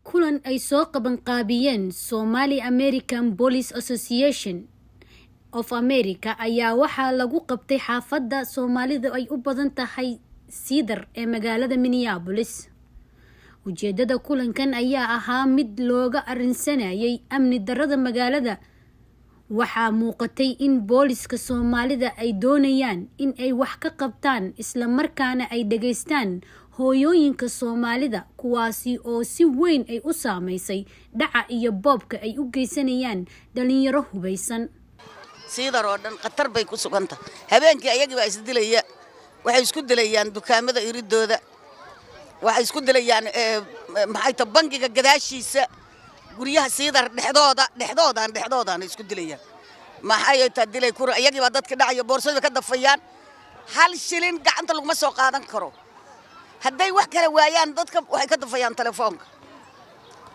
Kulan ay soo qabanqaabiyeen Somali American Police Association of America ayaa waxaa lagu qabtay xaafadda Soomaalidu ay u badan tahay, Cedar, ee magaalada Minneapolis. Ujeedada kulankan ayaa ahaa mid looga arrinsanayay amni darada magaalada. Waxaa muuqatay in booliska Soomaalida ay doonayaan in ay wax ka qabtaan, isla markaana ay dhageystaan hooyooyinka Soomaalida, kuwaasi oo si weyn ay u saameysay dhaca iyo boobka ay u geysanayaan dhalinyaro hubeysan. Cedar oo dhan khatar bay ku suganta. Habeenkii ayagii baa isdilaya. Waxay isku dilayaan dukaamada iridooda, waxay isku dilayaan, maxay ta, bangiga gadaashiisa, guryaha Cedar dhexdooda, dhexdoodan isku dilayaan. Maxay ta dilay kur, ayagii baa dadka dhacaya, boorsada ka dafayaan. Hal shilin gacanta laguma soo qaadan karo. Hadday wax kala waayaan, dadka waxay ka dafayaan telefoonka.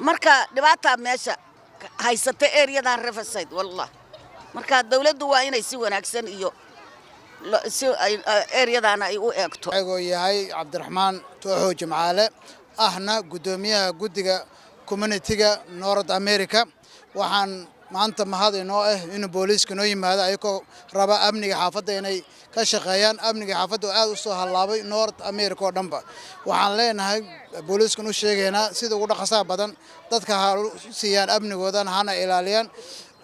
Marka dhibaataa meesha haysata areadan Riverside, wallah. Marka dawladdu waa inay si wanaagsan iyo si areadana ay u eegto. Agoo yahay Cabdiraxmaan Tooxow Jimcaale, ahna guddoomiyaha guddiga community-ga North America, waxaan maanta mahad inoo ah inuu booliiska noo yimaado, ayagoo raba amniga xaafadda inay ka shaqeeyaan. Amniga xaafadda oo aad u soo hallaabay North America oo dhanba. Waxaan leenahay booliiskan u sheegaynaa, sida ugu dhaqasaha badan dadka ha siiyaan amnigoodan, hana ilaaliyaan.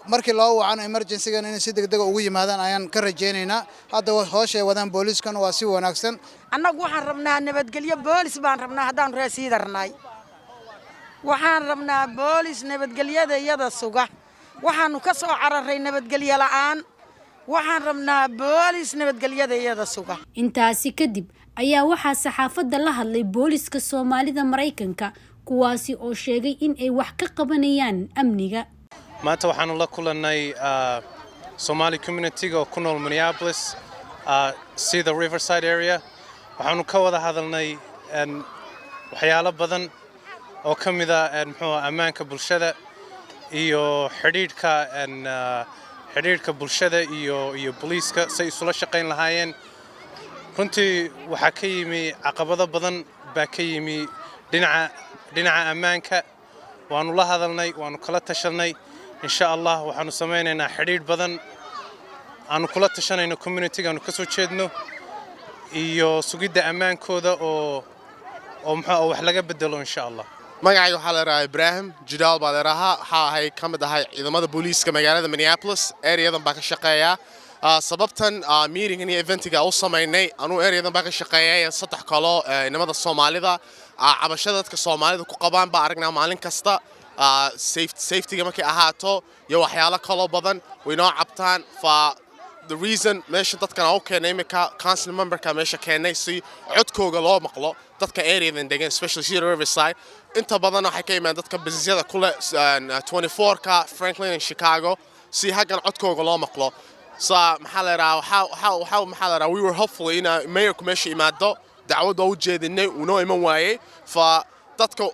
Markii loo wacano emergency-gan, inay si degdega ugu yimaadaan ayaan ka rajaynaynaa. Hadda hooshay wadaan booliiskan waa si wanaagsan. Annagu waxaan rabnaa nabadgelyo, boolis baan rabnaa. Haddaanu reer Cedarnahay, waxaan rabnaa boolis nabadgelyada iyada suga. Waxaanu ka soo cararay nabadgelyo la'aan. Waxaan rabnaa boolis nabadgelyada iyada suga. Intaasi kadib ayaa waxaa saxaafadda la hadlay booliska Soomaalida Maraykanka, kuwaasi oo sheegay in ay wax ka qabanayaan amniga. Maanta waxaanu la kulannay Somali community-ga oo ku nool Minneapolis, sida Riverside area. Waxaanu ka wada hadalnay waxyaalo badan oo ka mid a, muxuu, ammaanka bulshada iyo xidhiidhka bulshada iyo booliiska, say isula shaqayn lahaayeen. Runtii waxaa ka yimi caqabado badan baa ka yimi dhinaca ammaanka. Waanu la hadalnay, waanu kala tashanay. Insha Allah waxaanu samaynaynaa xidhiidh badan aanu kula tashanayno community-ga aanu ka soo jeedno iyo sugidda ammaankooda oo muxuu wax laga bedelo, insha Allah. Magacayga waxaa la idhahaa Ibraahim Jidaal baa la idhahaa. Waxaa ahay ka mid ahay ciidamada booliiska magaalada Minneapolis, areadan baa ka shaqeeyaa. Sababtan meetingan iyo eventiga u samaynay, anuu areadan baa ka shaqeeyay, saddex kalo inamada Soomaalida, cabashada dadka Soomaalida ku qabaan baa aragnaa maalin kasta, safety-ga markay ahaato iyo waxyaalo kaloo badan way noo cabtaan. Fa the reason meesha dadkan aan u keenay imika, council memberka meesha keenay, si codkooga loo maqlo dadka areadan degan, especially Cedar Riverside. Inta badan waxay ka yimaadaan dadka businessyada kule 24ka Franklin and Chicago, si haggan codkooga loo maqlo. So maxaa la idhahaa, waxaa maxaa la idhahaa, we were hopeful ina mayorku meesha imaado. Dacwad waa u jeedinay, wuu noo iman waayey. Fa dadka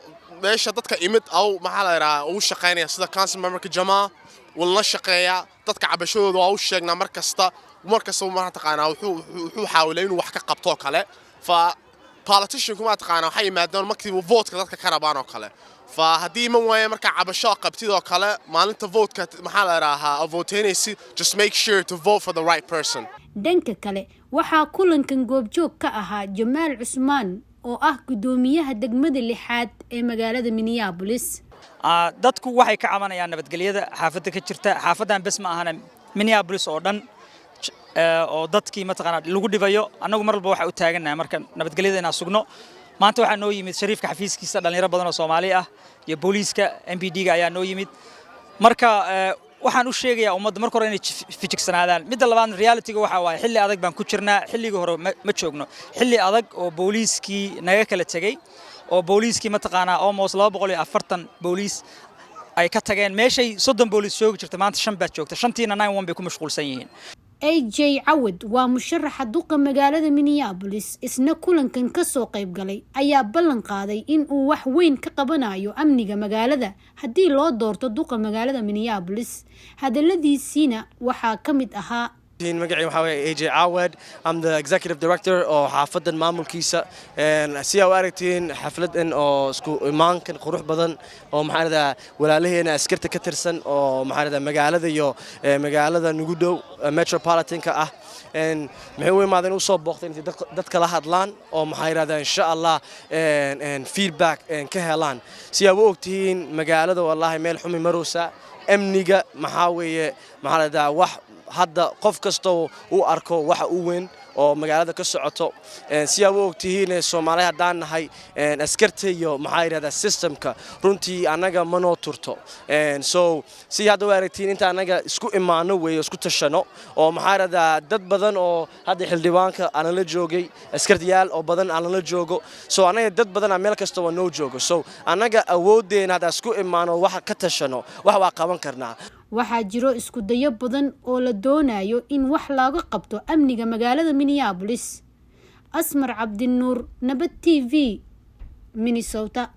meesha dadka imid au, maxaa la idhahaa, ugu shaqaynaya sida council memberka Jamaa wuu la shaqeeyaa. Dadka cabashadooda waa u sheegnaa mar kasta. Mar kasta, ma taqaanaa, wuxuu xaawilay inuu wax ka qabto kale. Fa politicianku, ma taqaanaa, waxay yimaadaan markii vote-ka dadka ka rabaan oo kale. Fa haddii iman waaya, markaa cabasho qabtid oo kale, maalinta vote-ka, maxaa la idhaahaa, voteynaysid, just make sure to vote for the right person. Dhanka kale, waxaa kulankan goobjoog ka ahaa Jamaal Cusmaan oo ah guddoomiyaha degmada lixaad ee magaalada Minneapolis. Dadku waxay ka cabanayaan nabadgelyada xaafadda ka jirta. Xaafaddan bes ma ahana, Minneapolis oo dhan oo dadkii, mataqaanaa, lagu dhibayo. Annagu mar walba waxaa u taagannahay marka nabadgelyada inaan sugno. Maanta waxaa noo yimid shariifka xafiiskiisa dhalinyaro badan oo Soomaali ah iyo booliiska MPD-ga ayaa noo yimid. Marka waxaan u sheegayaa ummadda marka hore inay fijigsanaadaan. Midda labaadna, reality-ga waxa waaye xilli adag baan ku jirnaa. Xilligii hore ma joogno, xilli adag oo booliiskii naga kala tegey, oo booliiskii, mataqaanaa, almost 240 booliis ay ka tageen meeshay. 30 booliis joogi jirta, maanta shan baad joogta, shantiina 911 bay ku mashquulsan yihiin. AJ Cawad waa musharaxa duqa magaalada Minneapolis, isna kulankan kasoo qayb galay, ayaa ballan qaaday in uu wax weyn ka qabanayo amniga magaalada haddii loo doorto duqa magaalada Minneapolis. Hadaladiisiina waxaa ka mid ahaa: Magacay waxaa weeye AJ Awad. I'm the executive director oo xaafadan maamulkiisa. Si aa u aragtiin xafladan oo isku imaankan qurux badan oo, maxaa lahdaa, walaalaheena askarta ka tirsan oo, maxaa lahdaa, magaalada iyo magaalada nugu dhow metropolitanka ah, maxay u imaadeen, usoo booqteen intay dadka la hadlaan oo, maxaa yidhahdaa, insha Allah feedback ka helaan. Si aa u ogtihiin, magaalada wallaahi meel xumi maraysa. Amniga maxaa weeye, maxaa la dhahdaa, wax hadda qof kastoo uu arko waxa u weyn oo magaalada ka socoto. Si aa u ogtihiin, Soomaali haddaan nahay, askarta iyo, maxaa yidhahdaa, systemka runtii annaga ma noo turto. So si hadda u aragtiin, inta annaga isku imaano weeye, isku tashano oo, maxaa yidhahdaa, dad badan oo hadda xildhibaanka aanala joogay, askartayaal oo badan aanala joogo. So annaga dad badan meel kasta waa noo joogo. So annaga awooddeena hadda isku imaano, waxa ka tashano, wax waa qaban karnaa. Waxaa jiro isku dayo badan oo la doonayo in wax looga qabto amniga magaalada Minneapolis. Asmar Cabdinuur, Nabad TV, Minnesota.